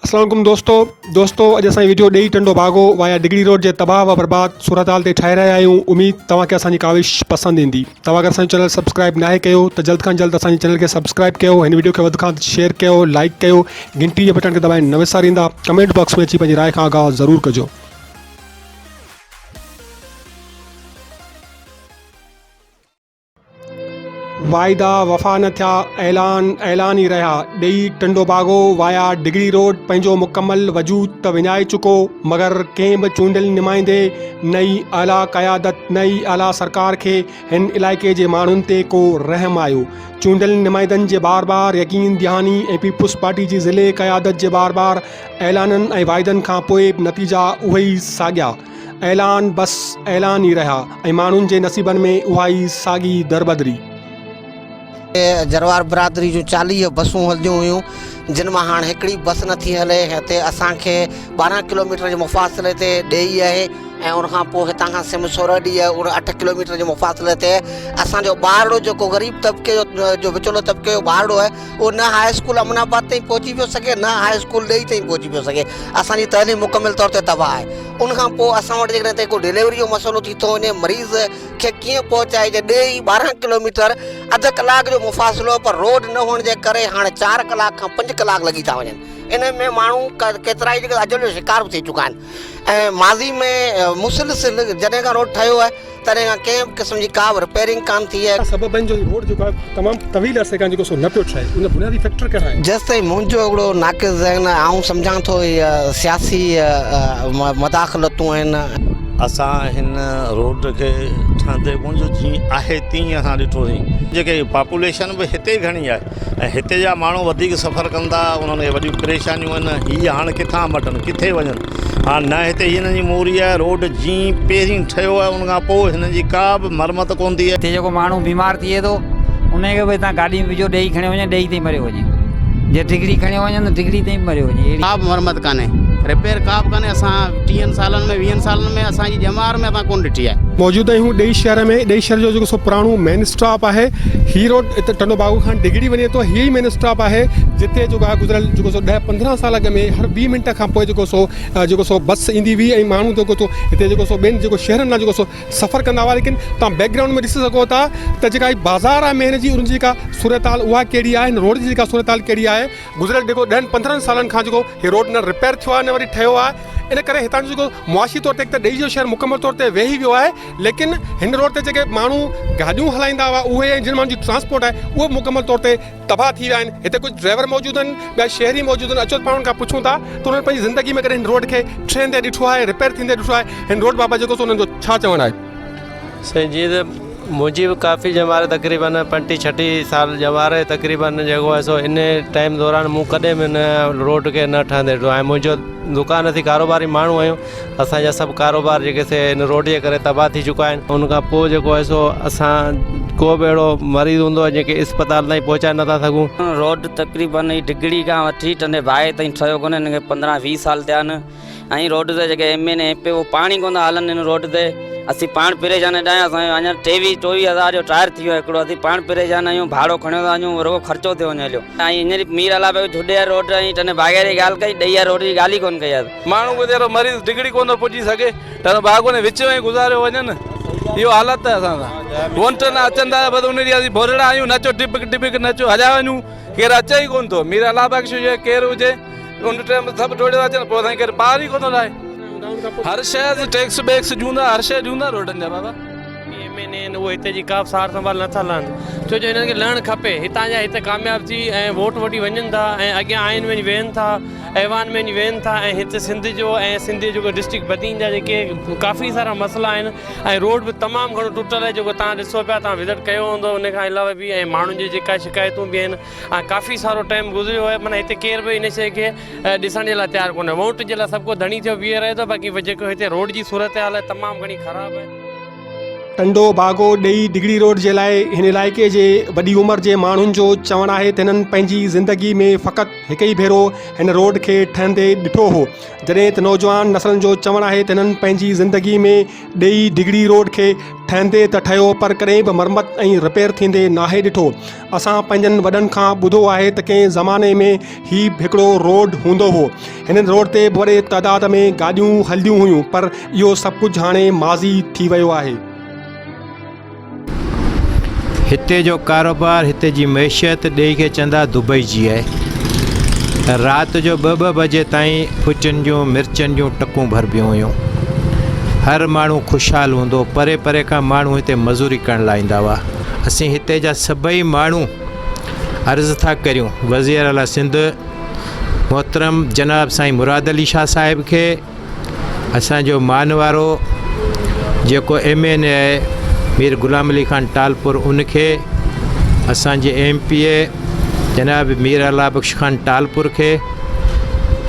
اسلام عليڪم دوستو دوستو اڄ اسان ويڊيو ڏيئي ٽنڊو باگو وايا ڊگڙي روڊ جي تباهه و برباد صورتحال تي ٺاهي رهيا آهيون اميد توهان کي اسان جي ڪاوش پسند ايندي توهان اگر اسان جو چينل سبسڪرائب ناهي ڪيو ته جلد کان جلد اسان جي چينل کي سبسڪرائب ڪيو هن ويڊيو کي وڌ کان وڌ شيئر ڪيو لائڪ ڪيو گهنٽي جي بٽڻ کي دٻائڻ نه وساريندا ڪمينٽ باڪس ۾ اچي پنهنجي راء کان آگاهه ضرور ڪجو. واعدا وفا نه ٿيا، اعلان اعلان ئي رهيا. ڏيئي ٽنڊوباگو وايا ڊگهڙي روڊ پنهنجو مڪمل وجود ته وڃائي چڪو مگر ڪنهن به چونڊيل نمائندي نه ئي اعليٰ قيادت نه ئي اعليٰ سرڪار کي هن علائقي جي ماڻهن تي ڪو رحم آيو. چونڊيل نمائندن جي بار بار يقين دهاني ۽ پيپلز پارٽي جي ضلعي قيادت جي بار بار اعلانن ۽ واعدن کان پوء به نتيجا اهي ئي ساڳيا. اعلان بس اعلان ئي رهيا ۽ ماڻهن جي نصيبن ۾ اها ئي ساڳي دربدري. جروار برادري جون 40 بسون هلنديون هيون جن مان هاڻ هڪڙي بس نٿي هلي. هتي اسان کي 12 ڪلوميٽر جي مفاصلي تي ڏيئي آهي ۽ ان کان پوء هتان کان سم سورهڊي آهي ان 8 ڪلوميٽر جي مفاصلي تي اسان جو ٻارڙو جيڪو غريب طبقي جو وچولو طبقي جو ٻارڙو آهي اهو نه هاء اسڪول امن آباد تائين پهچي پيو سگهي نه هاء اسڪول ڏيئي تائين پهچي پيو سگهي. اسان جي تعليم مڪمل طور تي تباهه آهي. ان کان پوء اسان وٽ جيڪڏهن هتي ڪو ڊليوري جو مسئلو ٿي ٿو وڃي مريض کي ڪيئن پهچائجي ڏيئي 12 ڪلوميٽر اڌ ڪلاڪ جو مفاصلو پر روڊ نه هئڻ جي ڪري هاڻي 4 ڪلاڪ کان 5 ڪلاڪ لڳي ٿا وڃن. ان ۾ ماڻهو ڪيترائي جيڪي اجل جو شڪار به ٿي چڪا آهن ۽ ماضي ۾ مسلسل جڏهن کان روڊ ٺهيو آهي تڏهن کان ڪنهن به قسم جي ڪا به رپيئرنگ ڪانه ٿي آهي. سبب آهن جو هي روڊ جيڪو آهي تمام طويل عرصي کان جيڪو سو نه پيو ٺهي ان جا بنيادي فيڪٽر ڪهڙا آهن؟ جيستائين منهنجو هڪڙو ناقص ذهن آهي آئون سمجهان ٿو هي سياسي مداخلتون آهن. اسان هن روڊ کي ٺهندي ڪونه جو جيئن آهي تيئن اسان ڏٺوسين. جيڪي پاپوليشن به هتي گهڻي آهي ۽ هتي جا ماڻهو وڌيڪ سفر ڪن ٿا انهن کي وڏيون پريشانيون آهن هي هاڻ ڪٿان مٽن ڪٿي وڃن. هاڻ نه هتي هنن جي موري آهي، روڊ جيئن پهرين ٺهيو آهي ان کان پوء هنن جي ڪا به مرمت ڪونه ٿي آهي. هتي جيڪو ماڻهو بيمار ٿئي ٿو ان کي به هتان گاڏي ۾ وجهو ڏيئي کڻيو وڃي ڏيئي تائين مريو وڃي جي ڊگهڙي کڻيو وڃن ته ڊگهڙي تائين به مريو وڃي اهڙي. ڪا به مرمت ڪانهي رپيئر ڪا به ڪانهي اسان ٽيهن سالن ۾ ويهن سالن ۾ اسان جي ڄمار ۾ اسان ڪونه ڏٺي آهي. موجود آهيون ڏيئي شهر ۾ ڏيئي شهر جو جيڪو سو پراڻو مين اسٽاپ آهي هي روڊ هتي ٽنڊو باگو کان ڊگهڙي وڃي ٿو هي ئي مين اسٽاپ آهي جتي جيڪو آهي گذريل جيڪو سو 10 15 سال اڳ ۾ هر 20 منٽ کان پوء جيڪو سو جيڪو سو بس ايندي هئي ۽ ماڻهو جيڪو سو هتي جيڪو سو ٻين جيڪو شهرن ڏانهن جيڪو سو سفر ڪندا هئا ليڪن توهان بيڪ گرائونڊ ۾ ڏسي سگهو ٿا ته جيڪا هي بازار آهي مين جي ان جي جيڪا صورتحال اها ڪهڙي آهي هن روڊ جي جيڪا صورتحال ڪهڙي آهي گذريل جيڪو 10 15 سالن کان جيڪو هي روڊ نه رپيئر ٿيو آهي نه وري ٺهيو آهي ان ڪري هتان جو جيڪو معاشي طور تي هڪ ته ڏيئي جو شهر مڪمل طور تي ويهي ويو آهي ليڪن هن روڊ تي جيڪي ماڻهو گاڏيون هلائيندا هئا اهي ۽ جن ماڻهن جي ٽرانسپورٽ آهي اهي به مڪمل طور تي تباهه ٿي ويا آهن هتي ڪجهه ڊرائيور موجود آهن ٻيا شهري موجود آهن اچو ته پاڻ انهن کان پڇون ٿا ته انهن پنهنجي زندگي ۾ ڪڏهن هن روڊ کي ٺهندي ڏٺو آهي رپيئر ٿيندي ڏٺو آهي هن روڊ بابت جيڪو سو انهن جو ڇا چوڻ آهي. سائين جيئن ته منهنجي به ڪافي ڄمار تقريبن 25 26 سال ڄمار تقريبن جيڪو آهي سو ان ٽائيم دوران مون ڪڏهن به هن روڊ کي نه ٺهندي ڏٺو آهي منهنجو دڪان اسين ڪاروباري ماڻهو آهيون اسان جا سڀ ڪاروبار جيڪي سي ان روڊ جي ڪري تباهه ٿي چڪا آهن ان کان پوء جيڪو آهي سو اسان ڪو به اهڙو مريض هوندو آهي جنهن کي اسپتال تائين پهچائي نٿا سگهون. روڊ تقريبن هي ڊگهڙي کان وٺي ٽنڊي ڀائي تائين ٺهيو ڪونهي هن کي 15 20 سال ٿيا آهن ۽ روڊ تي جيڪي ايم اين ايم پي اهو پاڻ ئي ڪونه ٿا هلن هن روڊ تي اسين پاڻ پريشان هيڏا آهيون اسان جو اڃا 23 24 هزار جو ٽائر ٿي ويو آهي هڪڙو اسين پاڻ پريشان آهيون ڀاڙو کڻيو ٿا وڃون رڳو خرچو ٿيو وڃي هليو ۽ هينئر مير الله بخش جهڏي واري روڊ ۽ ٽنڊي ڀاڳي واري ڳالهه ڪئي ڏيئي واري روڊ جي ڳالهه ئي ڪونه ڪئي آهي. ماڻهو ويچارو مريض ڊگهڙي ڪونه ٿو پڄي سگهي ته باغ ۾ وچ ۾ گذاريو وڃن اهو حالت آهي اسان سان وونٽ نه اچن ٿا بس ان ڏينهن اسين ڀورڙا آهيون نچو ٽپڪ ٽپڪ نچو هليا وڃون ڪير اچي ئي ڪونه ٿو مير الله بخش هجي ڪير هجي ان ٽائيم سڀ ڊوڙي ٿا اچن پوء سائين ڪير پار ئي ڪونه ٿو لاهي هر شيء اسين ٽيڪس بيڪس ڏيون ٿا هر شيء ڏيون ٿا روڊن جا بابا. ايم اين اي آهن اهي هتي جي ڪا به سار سنڀال نٿا لهن ڇو جو هنن کي لهڻ کپي هتان جا هتي ڪامياب ٿي ۽ ووٽ وٺي وڃن ٿا ۽ اڳيان آئين ۾ وڃي ويهن ٿا ايوان ۾ وڃي ويهن ٿا ۽ هتي سنڌ جو ۽ سنڌ جي جيڪو ڊسٽرڪٽ بدين جا جيڪي ڪافي سارا مسئلا آهن ۽ روڊ به تمام گهڻو ٽٽل آهي جيڪو تان ڏسو پيا تان وزٽ ڪيو هوندو ان کان علاوه به ۽ ماڻهن جي جيڪا شڪايتون به آهن ۽ ڪافي سارو ٽائيم گذريو آهي معنيٰ هتي ڪير به ان شيء کي ڏسڻ جي لاء تيار ڪونهي ووٽ جي لاء سڀ ڪو ڌڻي ٿيو بيهي رهي ٿو باقي جيڪو هتي روڊ جي صورتحال آهي تمام گهڻي خراب آهي. ٽنڊو باگو ڏيئي ڊگهڙي روڊ جي لاء هن علائقي جي وڏي عمر جي ماڻهن جو چوڻ آهي ته هنن پنهنجي زندگي ۾ فقط هڪ ئي ڀيرو هن روڊ کي ٺهندي ڏٺو هو جڏهن ته نوجوان نسلن جو چوڻ آهي ته هنن پنهنجي زندگي ۾ ڏيئي ڊگهڙي روڊ کي ٺهندي ته ٺهيو پر ڪڏهن به مرمت ۽ رپيئر ٿيندي ناهي ڏٺو اسان پنهنجن وڏن کان ٻڌو آهي ته ڪنهن زماني ۾ هي به هڪڙو روڊ هوندو هو. هن روڊ تي به وڏي تعداد ۾ گاڏيون هلنديون هيون پر اهو سڀ ڪجهه هاڻي ماضي ٿي ويو آهي. هتي جو ڪاروبار، هتي جي معيشت ڏيئي کي چندا دبئي جي آهي. رات جو ٻه ٻه بجي تائين ڦٽين جون، مرچن جون ٽڪون ڀربيون هيون. هر ماڻهو خوشحال هوندو هو. پري پري کان ماڻهو هتي مزوري ڪرڻ لاء ايندا هئا. اسين هتي جا سڀئي ماڻهو عرض ٿا ڪريون وزير اعليٰ سنڌ محترم جناب سائين مراد علي شاهه صاحب کي اسان جو مان وارو جيڪو ايم اين اي آهي مير غلام علي خان ٽالپور ان کي اسان جي ايم پي اي جناب مير الله بخش خان ٽالپور کي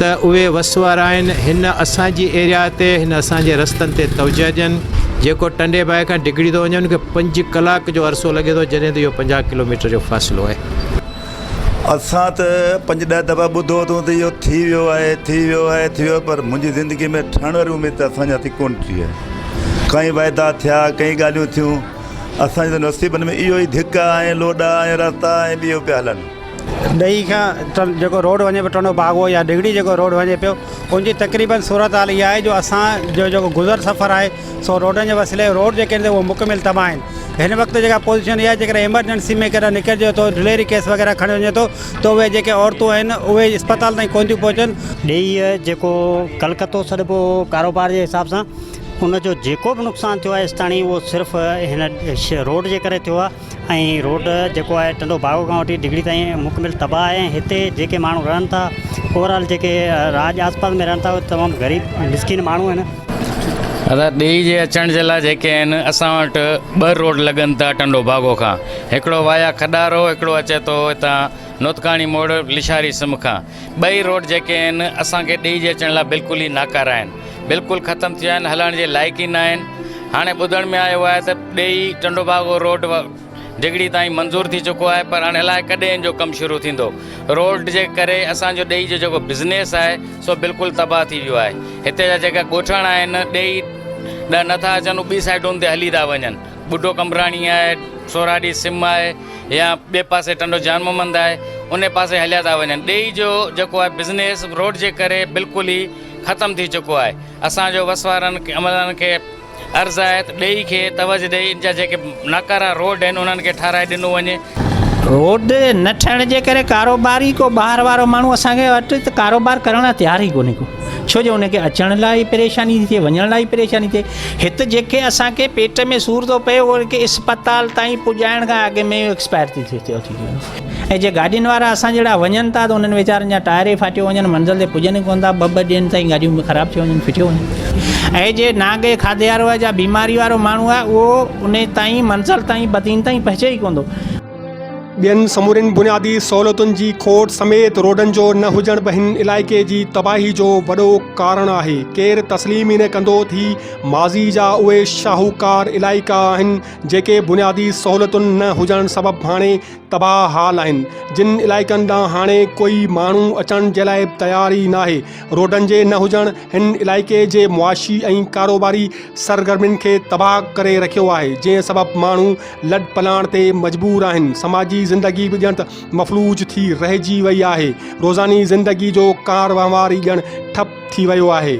ته اهي وس وارا آهن هن اسان جي ايريا تي هن اسان جي رستن تي توجه ڏين جيڪو ٽنڊي ڀائي کان ڊگهڙي ٿو وڃي ان کي پنج ڪلاڪ جو عرصو لڳي ٿو جڏهن ته اهو 50 ڪلوميٽر جو فاصلو آهي. اسان ته پنج ڏهه دفعا ٻڌو اٿئون ته اهو ٿي ويو آهي ٿي ويو آهي ٿي ويو پر منهنجي زندگي ۾ ٺهڻ واري اميد ته اسان جي هٿ ڪونه ٿي آهي ڪئين واعدا ٿيا ڪئين ڳالهيون ٿيون اسان جي ته نصيبن ۾ اهو ئي ڌڪا ۽ لوڏا ۽ رستا ۽ اهو پيا هلن. ڏهي کان جيڪو روڊ وڃي پيو ٽنڊو باگو يا ڊگهڙي جيڪو روڊ وڃي پيو ان جي تقريبن صورتحال اها آهي جو اسان جو جيڪو گذر سفر آهي سو روڊن جي وسيلي روڊ جيڪي آهن اهي مڪمل تباهه آهن هن وقت جيڪا پوزيشن اها آهي جيڪڏهن ايمرجنسي ۾ ڪڏهن نڪرجي ٿو ڊليوري ڪيس وغيره کڻي وڃي ٿو ته اهي جيڪي عورتون آهن اهي اسپتال تائين ڪونه ٿيون پهچن. ڏيئي جيڪو ڪلڪتو سڏبو هو ڪاروبار جي حساب سان ان جو جيڪو به نقصان ٿيو آهي ايستاڻي اهو صرف هن روڊ جي ڪري ٿيو آهي. ۽ روڊ جيڪو آهي ٽنڊو باگو کان وٺي ڊگهڙي تائين مڪمل تباهه آهي ۽ هتي جيڪي ماڻهو رهن ٿا اوور آل جيڪي راڄ آس پاس ۾ رهن ٿا اهي تمام غريب مسڪين ماڻهو آهن. ادا ڏيئي جي اچڻ جي لاء جيڪي آهن اسان وٽ ٻه روڊ لڳن ٿا ٽنڊو باگو کان هڪڙو وايا کڏارو هڪڙو اچي ٿو هتان نوتڪاڻي موڙ لشاري سم کان ٻئي روڊ جيڪي آهن اسان کي ڏيئي جي اچڻ لاء بلڪل ئي ناڪاره آهن بلڪل ختم ٿي ويا آهن هلڻ جي لائق ئي نه آهن هاڻي ٻڌڻ ۾ آيو آهي ته ڏيئي ٽنڊوباگو روڊ ڊگهڙي تائين منظور ٿي چڪو آهي پر هاڻي الائي ڪڏهن ان جو ڪم شروع ٿيندو روڊ جي ڪري اسان جو ڏيئي جو جيڪو بزنيس آهي سو بلڪل تباهه ٿي ويو آهي هتي جا جيڪا ڳوٺاڻا آهن ڏيئي ڏانهن نٿا اچن ٻي سائيڊن تي هلي ٿا وڃن ٻڍو قمبراڻي آهي سوراڏي سم آهي يا ٻئي پاسي ٽنڊو جان محمد آهي ان پاسي هليا ٿا وڃن ڏيئي جو جيڪو آهي بزنيس روڊ جي ڪري بلڪل ئي ختم ٿي چڪو آهي اسان جو وس وارن عملدارن کي عرض آهي ته ڏيئي کي توجه ڏئي ان جا جيڪي ناڪارا روڊ آهن انهن کي ٺهرائي ڏنو وڃي. روڊ نه ٺهڻ جي ڪري ڪاروبار ئي ڪو ٻاهر وارو ماڻهو اسان کي وٽ ته ڪاروبار ڪرڻ لاء تيار ئي ڪونهي ڪو ڇو جو ان کي اچڻ لاء ئي پريشاني ٿي ٿئي وڃڻ لاء ئي پريشاني ٿئي هت جيڪي اسان کي پيٽ ۾ سور ٿو پئي ان کي اسپتال تائين پڄائڻ کان اڳ ۾ ايڪسپائر ٿي ٿئي ٿي وڃي ۽ جي گاڏين وارا اسان جهڙا وڃن ٿا ته انهن ويچارن جا ٽائر ئي ڦاٽيو وڃن منزل تي پڄن ئي ڪونه ٿا ٻه ٻه ڏينهن تائين گاڏيون به خراب ٿيو وڃن ڦٽيو وڃن ۽ جي نانگ جي کاڌي وارو آهي يا بيماري وارو ماڻهو آهي اهو ان تائين منزل تائين بدين تائين پهچي ئي ڪونه ٿو. ٻين سمورين بنيادي سهولتن جي کوٽ سميت روڊن جو نه هجڻ به هن علائقي جي تباهي جو وڏو ڪارڻ آهي. ڪير تسليم ئي نه ڪندو ته هي ماضي جا اهي شاهوڪار علائقا آهن جيڪي بنيادي سهولتن نه هجڻ سبب هاڻي تباهه حال آهن، جن علائقن ڏانهن هاڻي ڪوئي ماڻهو اچڻ جي لاء تيار ئي ناهي، روڊن جي نه هجڻ هن علائقي جي معاشي ۽ ڪاروباري سرگرمين کي تباهه ڪري رکيو آهي، جنهن سبب ماڻهو لڏپلاڻ تي مجبور آهن، سماجي زندگي به ڄڻ ته مفلوج ٿي رهجي وئي آهي، روزاني زندگي جو ڪار وهنوار ئي ڄڻ ٺپ ٿي ويو آهي.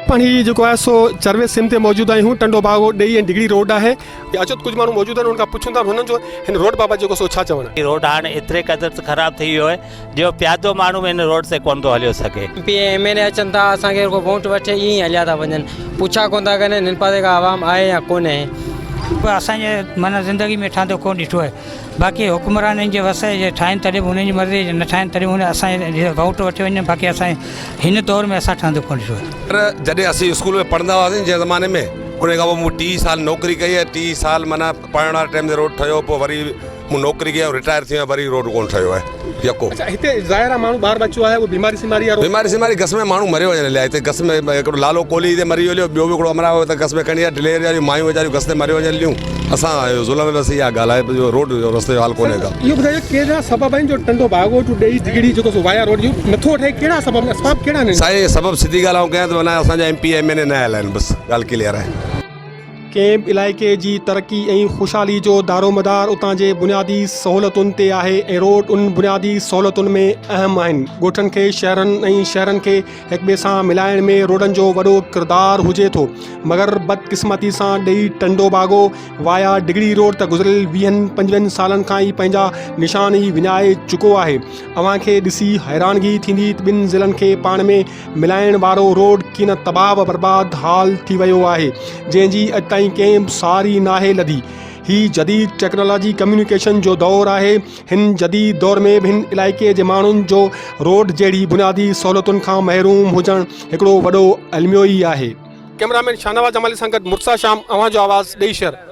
پاڻ هي جيڪو آهي سو چروي سم تي موجود آهيون ٽنڊو باگو ڏيئي ۽ ڊگهڙي روڊ آهي اچو ته ڪجهه ماڻهو موجود آهن انهن کان پڇون ٿا هنن جو هن روڊ بابت جيڪو سو ڇا چوڻ آهي. هي روڊ هاڻ ايتري قدر ته خراب ٿي ويو آهي جو پيادو ماڻهو به هن روڊ تي ڪونه ٿو هليو سگهي. ايم پي اي ايم اين اي اچن ٿا اسان کي رڳو ووٽ وٺي ائين ئي هليا ٿا وڃن پڇا ڪونه ٿا ڪن هنن پاسي کان عوام آهي يا ڪونهي. پر اسان جي معنيٰ زندگي ۾ ٺهندو ڪونه ڏٺو آهي باقي حڪمرانن جي وس آهي جي ٺاهين تڏهن به انهن جي مرضي جي نه ٺاهين تڏهن به اسان جي ووٽ وٺي وڃن باقي اسان هن دور ۾ اسان ٺهندو ڪونه ڏٺو آهي. پر جڏهن اسين اسڪول ۾ پڙهندا هئاسين جنهن زماني ۾ ان کان پوء مون 30 سال نوڪري ڪئي آهي 30 سال معنيٰ پڙهڻ واري ٽائيم تي روڊ ٺهيو پوء وري مون نوڪري ڪئي ۽ رٽائر ٿي ويو وري روڊ ڪونه ٺهيو آهي يڪو. اڇا هتي ظاهر آهي ماڻهو ٻار ٻچو آهي اهو بيماري سيماري وارو. بيماري سيماري گس ۾ ماڻهو مريو وڃن هليا هتي گس ۾ هڪڙو لالو ڪولهي هتي مري ويو هليو ٻيو به هڪڙو امراء هو ته گس ۾ کڻي آيا ڊليوري واريون مايون ويچاريون گس تي مريو وڃن هليون اسان اهو ظلم بس اها ڳالهه آهي جو روڊ جو رستي جو حال ڪونهي ڪا. اهو ٻڌايو ڪهڙا سبب آهن جو ٽنڊو باگو ٽو ڏيئي ڊگهڙي جيڪو سو وايا روڊ جو نٿو ٺهي ڪهڙا سبب آهن اسباب ڪهڙا آهن. سائين سبب سڌي ڳالهه آئون ڪيان ته معنيٰ اسان جا ايم پي ايم اين اي نه آيل آهن بس ڳالهه ڪليئر آهي. ڪنهن به علائقي جي ترقي ۽ خوشحالي جو دارومدار اتان جي بنيادي سهولتن تي آهي ۽ روڊ ان بنيادي سهولتن ۾ اهم آهن. ڳوٺن کي شهرن ۽ شهرن کي هڪٻئي سان ملائڻ ۾ روڊن جو وڏو ڪردار هجي ٿو مگر بدقسمتي سان ڏيئي ٽنڊوباگو وايا ڊگهڙي روڊ ته گذريل ويهن پنجويهن سالن کان ئي پنهنجا نشان ئي وڃائي چڪو آهي. اوهان کي ڏسي حيرانگي ٿيندي ته ٻن ضلعن کي پاڻ ۾ ملائڻ وارو روڊ ڪيئن نه تباهه و برباد حال ٿي ويو آهي جنهن جي اڄ تائين ڪنهن به سار ئي ناهي لڌي. هي جديد ٽيڪنالاجي ڪميونيڪيشن جو دور آهي هن جديد دور ۾ به هن علائقي جي ماڻهن جو روڊ جهڙي بنيادي سهولتن کان محروم هجڻ هڪڙو وڏو الميو ئي آهي. ڪئميرا مين شاهنواز جمالي سان گڏ مرتضيٰ شام اوهان جو آواز ڏيئي شهر.